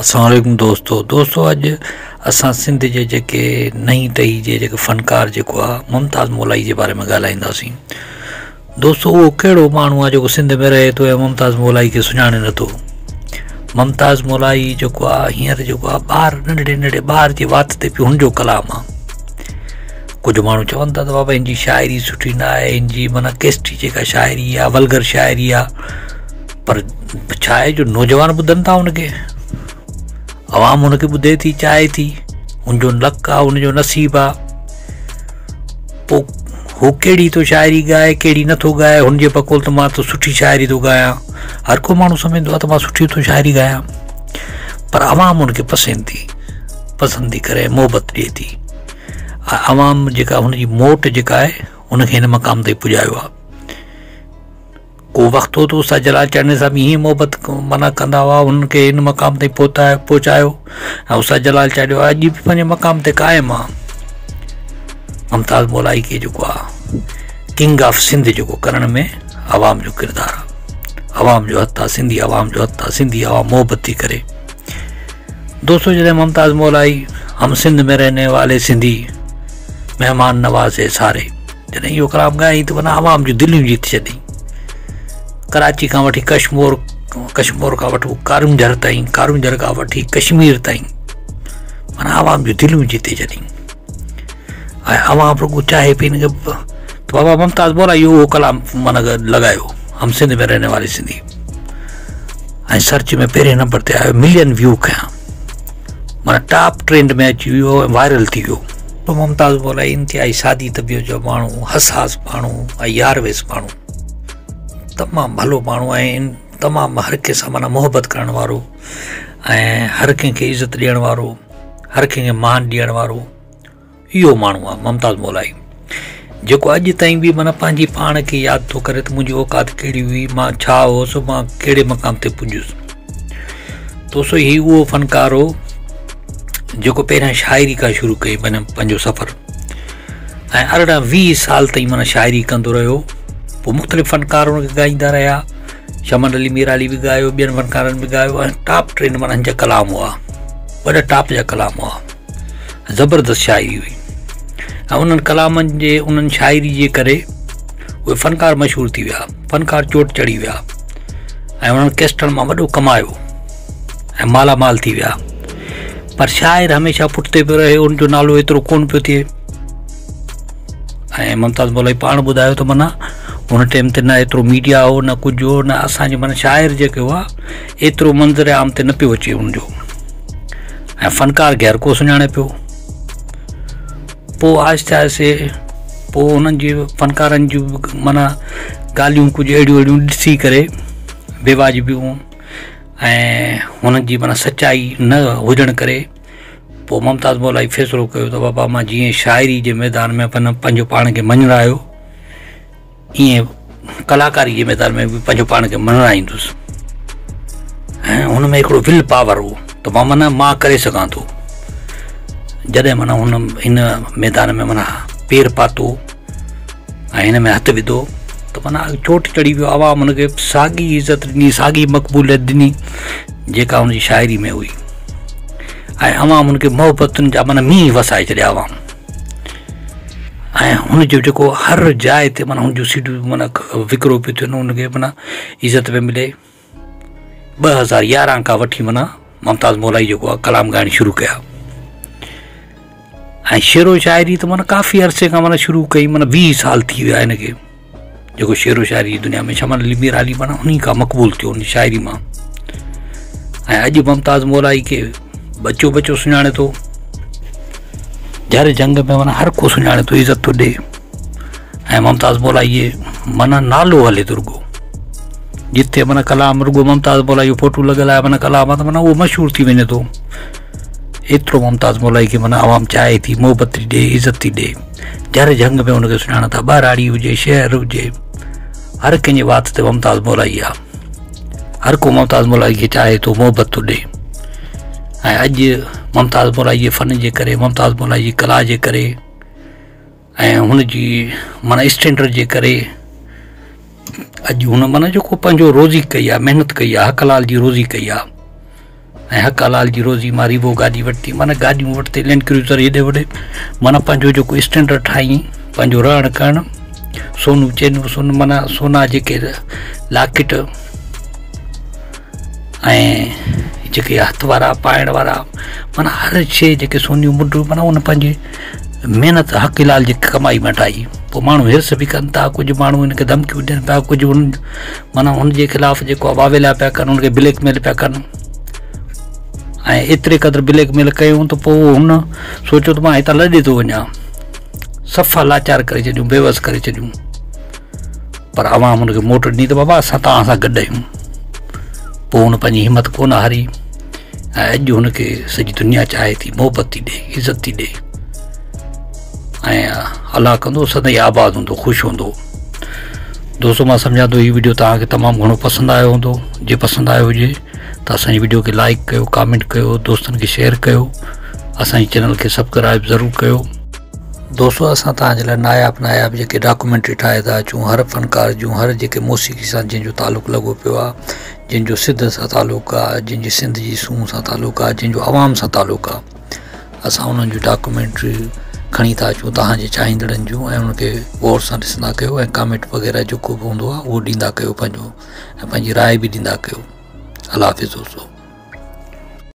السلام عليڪم دوستو دوستو اڄ اسان سنڌ جي جيڪي نئين ٽهي جي جيڪي فنڪار جيڪو آ ممتاز مولائي جي باري ۾ ڳالهائينداسين دوستو اهو ڪهڙو ماڻهو آ جيڪو سنڌ ۾ رهي ٿو ۽ ممتاز مولائي کي سڃاڻي نٿو ممتاز مولائي جيڪو آ هينئر جيڪو آ ٻار ننڍڙي ننڍڙي ٻار جي وات تي به هن جو ڪلام آ ڪجهه ماڻهو چون ٿا ته بابا هن جي شاعري سٺي نه آهي هن جي معنيٰ ڪيسٽي جيڪا شاعري آ ولگر شاعري آ پر ڇا آهي جو نوجوان ٻڌن ٿا ان کي عوام ان کي ٻڌي ٿي چاهي ٿي ان جو لڪ آ ان جو نصيب آ پوء هو ڪهڙي ٿو شاعري ڳائي ڪهڙي نٿو ڳائي هن جي بقول ته مان ته سٺي شاعري ٿو ڳايان هر ڪو ماڻهو سمجهندو آ ته مان سٺي ٿو شاعري ڳايان پر عوام ان کي پسند ٿي پسند ٿي ڪري محبت ڏئي ٿي عوام جيڪا هن جي موٽ جيڪا آهي ان کي هن مقام تائين پڄايو آ ڪو وقت هو ته استاد جلال چانڊيي صاحب ائين محبت معنيٰ ڪندا هئا انهن کي هن مقام تائين پهتايو پهچايو ۽ استاد جلال چانڊيو اڄ به پنهنجي مقام تي قائم آ ممتاز مولائي کي جيڪو آ ڪنگ آف سنڌ جيڪو ڪرڻ ۾ عوام جو ڪردار آ عوام جو هٿ آ سنڌي عوام جو هٿ آ سنڌي عوام محبت ٿي ڪري دوستو جڏهن ممتاز مولائي هم سنڌ ۾ رهني والي سنڌي مهمان نواز هي ساري جڏهن اهو ڪلام ڳائي ته معنيٰ عوام جون دليون جيت ڇڏي ڪراچي کان وٺي ڪشمور ڪشمور کان وٺو ڪارونجهر تائين ڪارونجهر کان وٺي ڪشمير تائين معنيٰ عوام جون دليون جيتي ڇڏي ۽ عوام رڳو چاهي پئي هن کي ته بابا ممتاز مولائي اهو ڪلام معنيٰ لڳايو هم سنڌ ۾ رهني والي سنڌي ۽ سرچ ۾ پهرين نمبر تي آيو ملين ويو کنيا معنيٰ ٽاپ ٽرينڊ ۾ اچي ويو ۽ وائرل ٿي ويو. ممتاز مولائي انتهائي سادي طبيعت جو ماڻهو، حساس ماڻهو ۽ يار ويس ماڻهو، تمام ڀلو ماڻهو ۽ تمام هر ڪنهن سان معنيٰ محبت ڪرڻ وارو ۽ هر ڪنهن کي عزت ڏيڻ وارو، هر ڪنهن کي مان ڏيڻ وارو. اهو ماڻهو آهي ممتاز مولائي جيڪو اڄ تائين به معنيٰ پنهنجي پاڻ کي ياد ٿو ڪري ته منهنجي اوقات ڪهڙي هئي مان ڇا هوس مان ڪهڙي مقام تي پڄيس دوستو هي اهو فنڪار هو جيڪو پهريان شاعري کان شروع ڪئي معنيٰ پنهنجو سفر ۽ ارڙهن ويهه سال تائين معنيٰ شاعري ڪندو رهيو پوء مختلف فنڪار ان کي ڳائيندا رهيا شمن علي ميرالي به ڳايو ٻين فنڪارن به ڳايو ۽ ٽاپ ٽرينڊ معنيٰ هن جا ڪلام هئا وڏا ٽاپ جا ڪلام هئا زبردست شاعري هئي ۽ انهن ڪلامن جي انهن شاعري جي ڪري اهي فنڪار مشهور ٿي ويا فنڪار چوٽ چڙهي ويا ۽ انهن ڪيسٽن مان وڏو ڪمايو ۽ مالا مال ٿي ويا پر شاعر هميشه پٺتي پيو رهي ان جو نالو ايترو ڪون پيو ٿئي ۽ ممتاز مولائي پاڻ ٻڌايو ته معنيٰ ان ٽائيم تي نه ايترو ميڊيا هو نه ڪجهه هو نه اسانجي معنيٰ شاعر جيڪي هئا ايترو منظر عام تي نه پيو اچي ان جو ۽ فنڪار کي هر ڪو سڃاڻي پيو پوء آهستي آهستي پوء انهن جي فنڪارن جون معنيٰ ڳالهيون ڪجهه اهڙيون اهڙيون ڏسي ڪري بي واجبيون ۽ هنن جي معنيٰ سچائي نه هجڻ ڪري پوء ممتاز مولائي فيصلو ڪيو ته بابا مان جيئن شاعري جي ميدان ۾ پنهنجو پاڻ کي مڃرايو ائين ڪلاڪاري جي ميدان ۾ به پنهنجو پاڻ کي مڃرائيندس ۽ هن ۾ هڪڙو will power هو ته مان معنيٰ مان ڪري سگهان ٿو جڏهن معنيٰ هن هن ميدان ۾ معنيٰ پير پاتو ۽ هن ۾ هٿ وڌو ته معنيٰ چوٽ چڙهي ويو عوام هن کي ساڳي عزت ڏني ساڳي مقبوليت ڏني جيڪا هن جي شاعري ۾ هئي ۽ عوام هن کي محبتن جا معنيٰ مينهن وسائي ڇڏيا عوام ۽ هن جو جيڪو هر جاء تي معنيٰ هن جون سيڊيون معنيٰ وڪرو پيو ٿين هن کي معنيٰ عزت پئي ملي 2011 کان وٺي معنيٰ ممتاز مولائي جيڪو آهي ڪلام ڳائڻ شروع ڪيا ۽ شعر و شاعري ته معنيٰ ڪافي عرصي کان معنيٰ شروع ڪئي معنيٰ 20 سال ٿي ويا هن کي جيڪو شعر و شاعري جي دنيا ۾ شمن علي مير علي معنيٰ انهي کان مقبول ٿيو ان شاعري مان ۽ اڄ ممتاز مولائي کي ٻچو ٻچو سڃاڻي ٿو جھر جھنگ ۾ معنيٰ هر ڪو سڃاڻي ٿو عزت ٿو ڏي ۽ ممتاز مولائي جي معنيٰ نالو هلي ٿو رڳو جتي معنيٰ ڪلام رڳو ممتاز مولائي جو فوٽو لڳل آهي معنيٰ ڪلام آهي ته معنيٰ اهو مشهور ٿي وڃي ٿو ايترو ممتاز مولائي کي معنيٰ عوام چاهي ٿي محبت ٿي ڏي عزت ٿي ڏي جھر جھنگ ۾ ان کي سڃاڻن ٿا ٻهراڙي هجي شهر هجي هر ڪنهن جي وات تي ممتاز مولائي آ هر ڪو ممتاز مولائي کي چاهي ٿو محبت ٿو ڏي ۽ اڄ ممتاز مولائي جي فن جي ڪري ممتاز مولائي جي ڪلا جي ڪري ۽ هن جي معنيٰ اسٽينڊرڊ جي ڪري اڄ هن معنيٰ جيڪو پنهنجو روزي ڪئي آ محنت ڪئي آ حق حلال جي روزي ڪئي آ. ۽ حق حلال جي روزي مان ريوو گاڏي ورتي معنيٰ گاڏيون ورتي لينڊ ڪروزر هيڏي هوڏي معنيٰ پنهنجو جيڪو اسٽينڊرڊ ٺاهي پنهنجو رهڻ ڪرڻ سونو چينون سون معنيٰ سونا جيڪي لاڪيٽ ۽ جيڪي هٿ وارا پائڻ وارا معنيٰ هر شيء جيڪي سونيون منڊيون معنيٰ ان پنهنجي محنت حق حلال جي ڪمائي مان ٺاهي پوء ماڻهو حرص به ڪن ٿا ڪجهه ماڻهو ان کي ڌمڪيون ڏين پيا ڪجهه ان معنيٰ هن جي خلاف جيڪو آهي واويلا پيا ڪن هن کي بليڪ ميل پيا ڪن ۽ ايتري قدر بليڪ ميل ڪيون ته پوء هن سوچيو ته مان هتان لڏي ٿو وڃان صفا لاچار ڪري ڇڏيون بيوس ڪري ڇڏيون پر عوام هن کي موٽ ڏني ته بابا اسان توهان سان گڏ آهيون پوء هن پنهنجي همت ڪونه هاري ۽ اڄ هن کي سڄي دنيا چاهي ٿي محبت ٿي ڏي عزت ٿي ڏي ۽ الله ڪندو سدائين آباد هوندو خوش هوندو. دوستو مان سمجهان ٿو هي ويڊيو توهان کي تمام گهڻو پسند آيو هوندو جي پسند آيو هجي ته اسان جي ويڊيو کي لائڪ ڪيو ڪامينٽ ڪيو دوستن کي شيئر ڪيو اسان جي چينل کي سبسڪرائب ضرور ڪيو. دوستو اسان توهان جي لاء ناياب ناياب جيڪي ڊاڪومينٽري ٺاهي ٿا اچون هر فنڪار جون هر جيڪي موسيقي سان جنهن جو تعلق لڳو پيو آهي جنهن جو سنڌ سان تعلق آهي جنهن جي سنڌ جي سونهن سان تعلق آهي جنهن جو عوام سان تعلق آهي اسان انهن جون ڊاڪومينٽري کڻي ٿا اچون توهان جي چاهيندڙن جون ۽ انهن کي غور سان ڏسندا ڪيو ۽ ڪامينٽ وغيره جيڪو به هوندو آهي اهو ڏيندا ڪيو پنهنجو ۽ پنهنجي راء به ڏيندا ڪيو الله حافظ دوستو.